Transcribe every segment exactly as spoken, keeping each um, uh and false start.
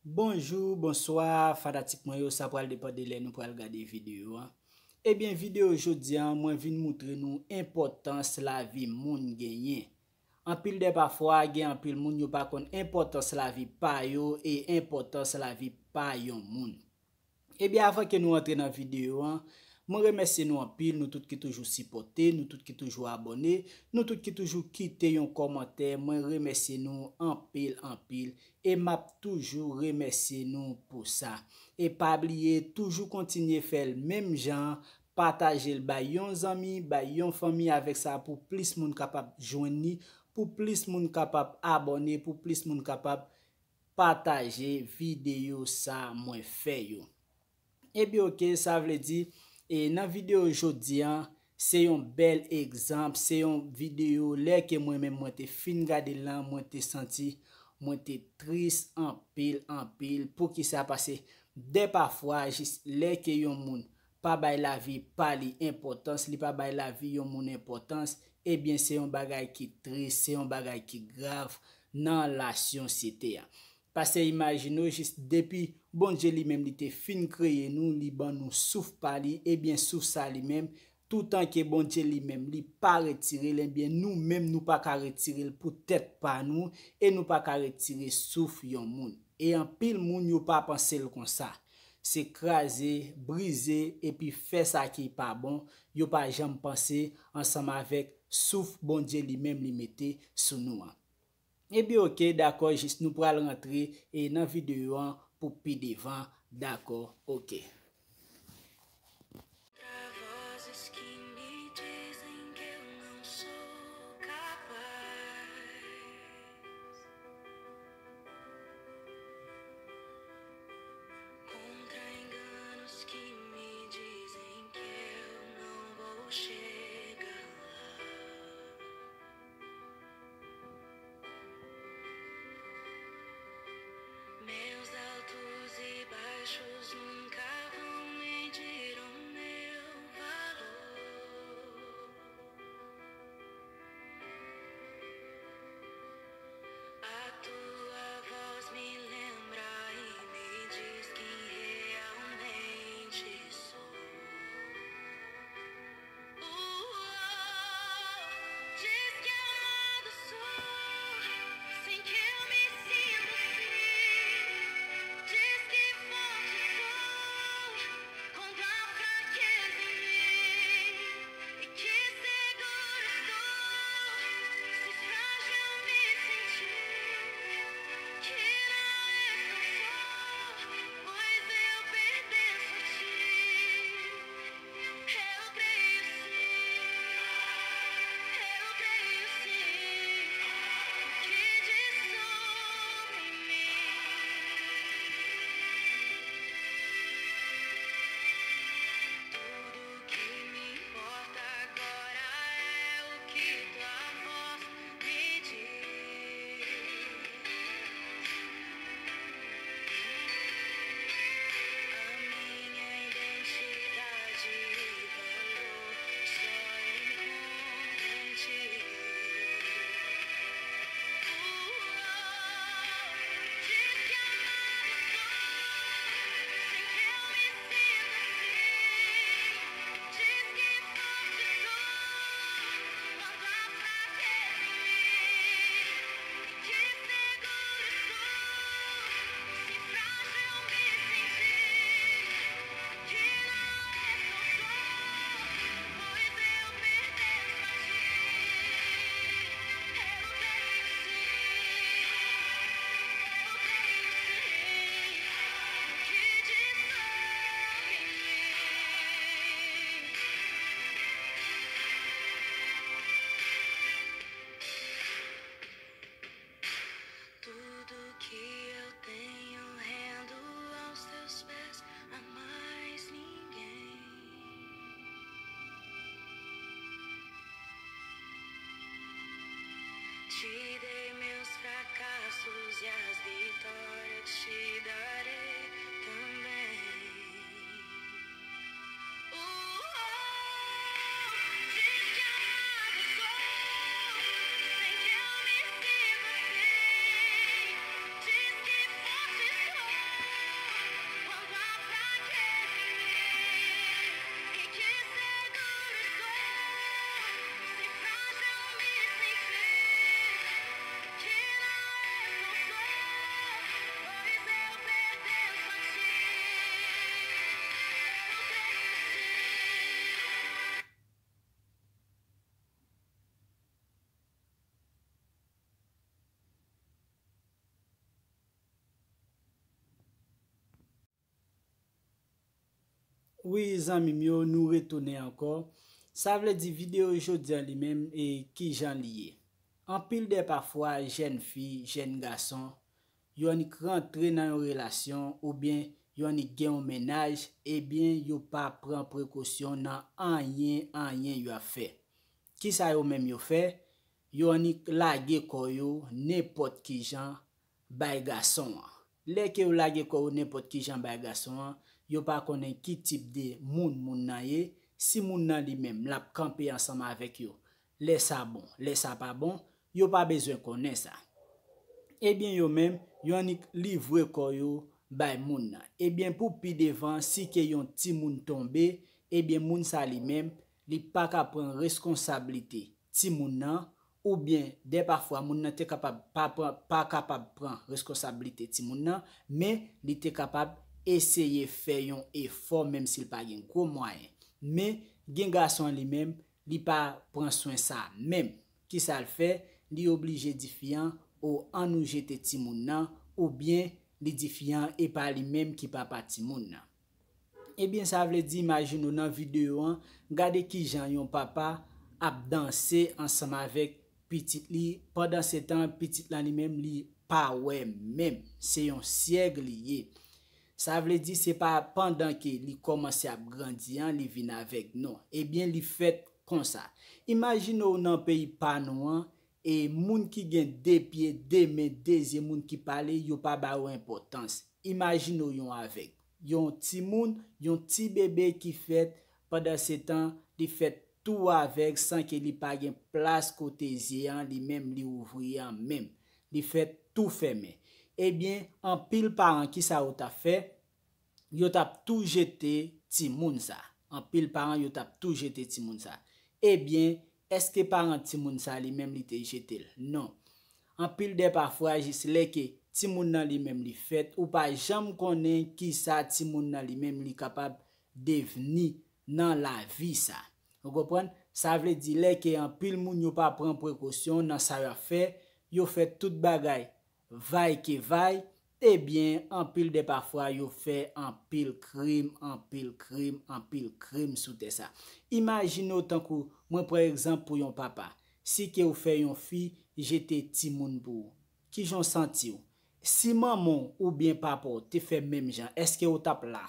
Bonjou, bonswa, fanatik mwen yo, sa pral depann de lè nou pral gade videyo a. Ebyen, videyo jodi a, mwen vin moutre nou enpòtans lavi moun genyen. Anpil de pafwa, gen anpil moun yo pa konn enpòtans lavi pa yo e enpòtans lavi pa yon moun. Ebyen, avan ke nou antre nan videyo an, mwen remèsye nou anpil, nou tout ki toujou sipòte, nou tout ki toujou abòne, nou tout ki toujou kite yon kòmantè, mwen remèsye nou anpil, anpil, e m ap toujou remèsye nou pou sa. E pa bliye, toujou kontinye fè l menm jan an, pataje l bay yon zanmi, bay yon fanmi, avèk sa pou plis moun kapab jwenn li, pou plis moun kapab abòne, pou plis moun kapab pataje videyo sa mwen fè yo. Ebyen, oke, sa vle di, e nan videyo jodi an, se yon bèl egzanp, se yon videyo lè ke mwen menm mwen te fin gade l lan, mwen te santi, mwen te tris anpil, anpil. Poukisa? Paske de pafwa, jis lè ke yon moun pa bay lavi pa li enpòtans, li pa bay lavi yon moun enpòtans, ebyen, se yon bagay ki tris, se yon bagay ki grav nan lasyonsyete a. Paske imajine w jis depi Bondye li menm li te fin kreye nou, li ban nou souf pa li, ebyen souf sa li menm, toutan ke Bondye li menm li pa retire l, ebyen nou menm nou pa ka retire l pou tèt pa nou, e nou pa ka retire souf yon moun. E anpil moun yo pa panse l konsa. Se kraze, brize, epi fè sa ki pa bon, yo pa janm panse ansanm avèk souf Bondye li menm li mete sou nou an. Ebyen, oke, dakò, jis nou pral rantre e nan videyo an pou pi devan, dakò, oke. Contra vozes que me dizem que eu não sou capaz. Contra enganos que me dizem que eu não vou chegar lá. Meus altos e baixos nunca vão medir o meu valor. A tua voz me lembra e me diz quem realmente sou. Diz que amado sou, sem que eu me sinta assim. Diz que forte sou contra a fraqueza em mim. E que seguro estou, se frágil me sentir. Que não estou só, pois eu pertenço a ti. Eu creio sim, eu creio sim, o que diz sobre mim. Tudo que me importa agora é o que tua voz me diz. A minha identidade e valor só encontro em ti. Diz que amado sou, sem que eu me sinta assim. Diz que forte sou, quando a fraqueza em mim. Que seguro estou, se frágil me sentir. Que não estou só, pois eu pertenço a ti. Eu creio sim, eu creio sim, o que diz sobre mim. Tudo que eu tenho rendo aos teus pés, a mais ninguém. Te dei meus fracassos e as vitórias te darei também. Wi, zanmi m yo, nou retounen ankò. Sa vle di videyo jodi a li menm e kijan li ye. Anpil de pafwa, jèn fi, jèn gason, yo annik rantre nan yon relasyon oubyen yo annik gen yon mennaj, ebyen yo pa pran prekosyon nan anyen, anyen yo ap fè. Kisa yo menm yo fè? Yo annik lage kò yo nenpòt kijan bay gason an. Lè ke yo lage kò yo nenpòt kijan bay gason an, yo pa konnen ki tip de moun moun nan ye, si moun nan li menm l ap kanpe ansanm avèk yo. Lè sa bon, lè sa pa bon, yo pa bezwen konnen sa. Ebyen yo menm, yo annik livre kò yo bay moun nan. Ebyen pou pi devan, si ke yon timoun tonbe, ebyen moun sa li menm, li pa ka pran reskonsablite timoun nan, oubyen de pafwa moun nan te kapab pa pran, pa kapab pran reskonsablite timoun nan, men li te kapab eseye fè yon efò, menm si l pa gen gwo mwayen. Men gen gason an li menm, li pa pran swen sa menm. Kisa l fè? Li oblije di fi an, o, ann nou jete timoun nan, oubyen li di fi an e pa li menm ki papa timoun nan. Ebyen sa vle di, imajine w nan videyo an, gade kijan yon papa ap danse ansanm avèk pitit li, pandan se tan pitit lan li menm li pa wè menm, se yon syèg li ye. Sa vle di se pa pandan ke li kòmanse ap grandi an li vin avèg, non. Ebyen li fèt konsa. Imajine w nan peyi pa nou an, e moun ki gen de pye, de men, de zye, moun ki pale, yo pa ba yo enpòtans. Imajine w yon avèg. Yon timoun, yon ti bebe ki fèt, pandan se tan, li fèt tou avèg san ke li pa gen plas kote zye an, li menm li ouvri an menm. Li fèt tou fèmen. Ebyen, anpil paran, kisa yo t ap fè? Yo t ap tou jete timoun sa. Anpil paran, yo t ap tou jete timoun sa. Ebyen, èske paran timoun sa li menm li te jete l? Non. Anpil de pafwa, jis lè ke timoun nan li menm li fèt, ou pa janm konnen kisa timoun nan li menm li kapab devni nan lavi sa. Ou konprann? Sa vle di lè ke anpil moun yo pa pran prekosyon nan sa y ap fè, yo fè tout bagay vay ke vay, ebyen, anpil de pafwa yo fè anpil krim, anpil krim, anpil krim sou tè sa. Imajine w tankou, mwen pran egzanp pou yon papa. Si ke w fè yon fi jete timoun pou ou, kijan w santi w? Si manman w oubyen papa w te fè menm jan, èske w t ap la?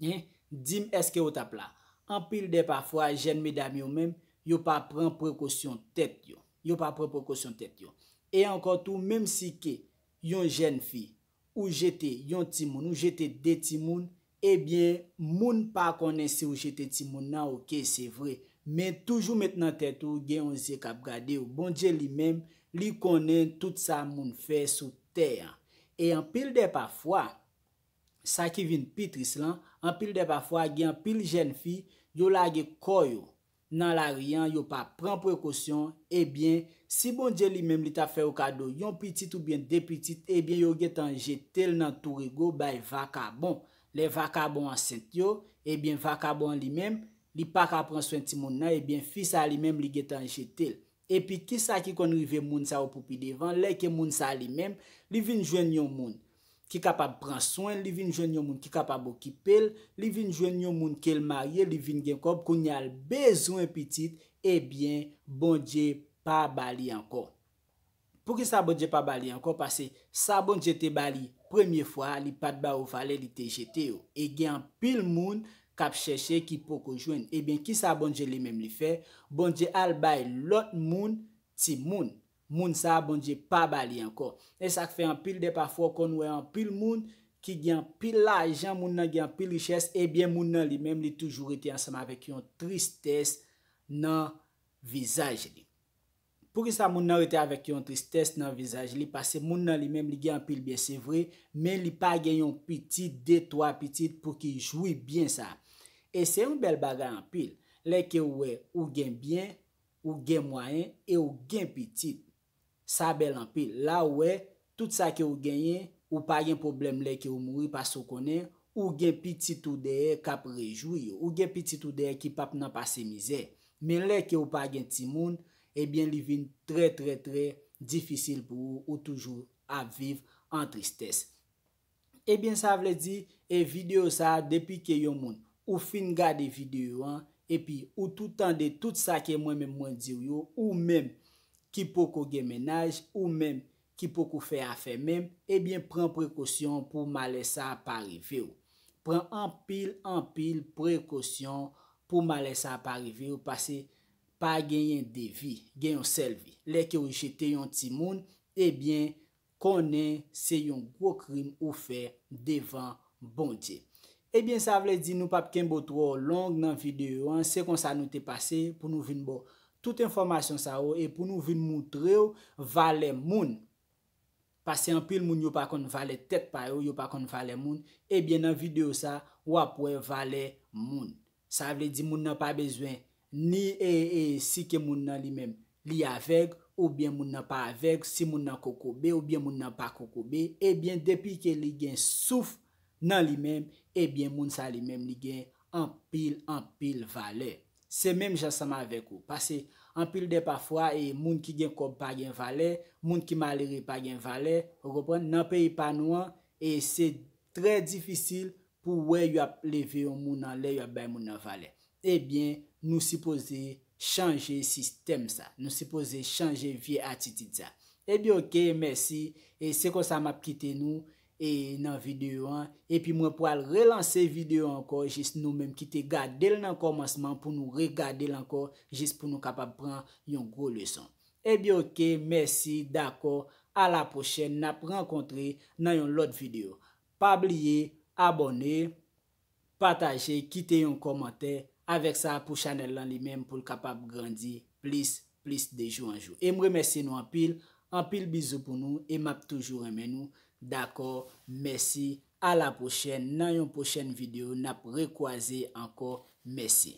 Hein? Di m èske w t ap la? Anpil de pafwa, jèn medam yo menm, yo pa pran prekosyon tèt yo. Yo pa pran prekosyon tèt yo. E ankò tou, menm si ke yon jèn fi, ou jete yon timoun, ou jete de timoun, ebyen, moun pa konnen si w jete timoun nan, oke, se vre. Men toujou met nan tèt ou, gen yon zye k ap gade w. Bondye li menm, li konnen tout sa moun fè sou tè an. E anpil de pafwa, sa ki vin pi tris lan, anpil de pafwa, gen anpil jèn fi, yo lage kò yo nan lari an, yo pa pran prekosyon, ebyen, si Bondye li menm li ta fè yo kado yon pitit oubyen de pitit, ebyen, yo gentan jete l nan tou rigo bay vakabon. Lè vakabon ansent yo, ebyen, vakabon an li menm, li pa ka pran swen timoun nan, ebyen, fi sa li menm, li gentan jete l. Epi kisa ki konn rive moun sa yo pou pi devan, lè ke moun sa li menm, li vin jwenn yon moun ki kapab pran swen l, li vin jwenn yon moun ki kapab okipe l, li vin jwenn yon moun ke l marye, li vin gen kòb, kounye a l bezwen pitit, ebyen, Bondye pa ba li ankò. Poukisa Bondye pa ba li ankò? Paske sa Bondye te ba li premye fwa a, li pa t ba yo valè, li te jete yo. E gen anpil moun k ap chèche ki poko jwenn. Ebyen, kisa Bondye li menm li fè? Bondye al bay lòt moun timoun. Moun sa a, Bondye pa ba li ankò. E sa k fè anpil de pafwa w konn wè anpil moun ki gen anpil lajan, moun nan gen anpil richès, ebyen, moun nan li menm, li toujou rete ansanm avèk yon tristès nan vizaj li. Poukisa moun nan rete avèk yon tristès nan vizaj li? Paske moun nan li menm, li gen anpil byen, se vre, men li pa gen yon pitit, de, twa pitit pou ki jwi byen sa. E se yon bèl bagay anpil. Lè ke w wè ou gen byen, ou gen mwayen e ou gen pitit. Sa bèl anpil. La ou wè, tout sa ke ou genyen, ou pa gen pwoblèm lè ke ou mouri, paske ou konnen ou gen pitit ou dèyè k ap rejwi yo. Ou gen pitit ou dèyè ki p ap nan pase mizè. Men lè ke ou pa gen timoun, ebyen, li vin trè, trè, trè difisil pou ou, ou toujou ap viv an tristès. Ebyen, sa vle di, e videyo sa a, depi ke yon moun ou fin gade videyo an, epi ou tou tande tout sa ke mwen menm mwen di w yo, ou menm ki poko gen mennaj, ou menm ki poko fè afè menm, ebyen pran prekosyon pou malè sa a pa rive w. Pran anpil, anpil prekosyon pou malè sa a pa rive w, paske pa genyen de vi, gen yon sèl vi. Lè ke w jete yon timoun, ebyen, konnen se yon gwo krim ou fè devan Bondye. Ebyen, sa vle di nou p ap kenbe w twò long nan videyo an, se konsa nou te pase pou nou vin ba w tout enfòmasyon sa yo e pou nou vin moutre w valè moun. Paske anpil moun yo pa konn valè tèt pa yo, yo pa konn valè moun. Ebyen, nan videyo sa, w ap wè valè moun. Sa vle di moun nan pa bezwen ni e, e si ke moun nan li menm li avèg, oubyen moun nan pa avèg, si moun nan kokobe, oubyen moun nan pa kokobe, ebyen depi ke li gen souf nan li menm, ebyen moun sa li menm li gen anpil, anpil valè. Se menm jan sanm avèk ou. Paske anpil de pafwa, e moun ki gen kòb pa gen valè, moun ki malere pa gen valè, ou konprann? Nan peyi pa nou an, e se trè difisil pou w wè y ap leve yon moun anlè, y ap bay moun nan valè. Ebyen, nou sipoze chanje sistèm sa. Nou sipoze chanje vye atitid sa. Ebyen, oke, mèsi. E se konsa m ap kite nou e nan videyo an. Epi mwen pral relanse videyo ankò, jis nou menm ki te gade l nan kòmansman pou nou regade l ankò, jis pou nou kapab pran yon gwo leson. Ebyen, oke, mèsi, dakò, a la pwochèn, n ap rankontre nan yon lòt videyo. Pa bliye abòne, pataje, kite yon kòmantè. Avèk sa, pou chanèl lan li menm, pou l kapab grandi plis, plis de jou an jou. E m remèsye nou anpil, anpil bizou pou nou, e m ap toujou renmen nou. Dakò, mèsi, a la pwochèn, nan yon pwochèn videyo, n ap rekwaze ankò, mèsi.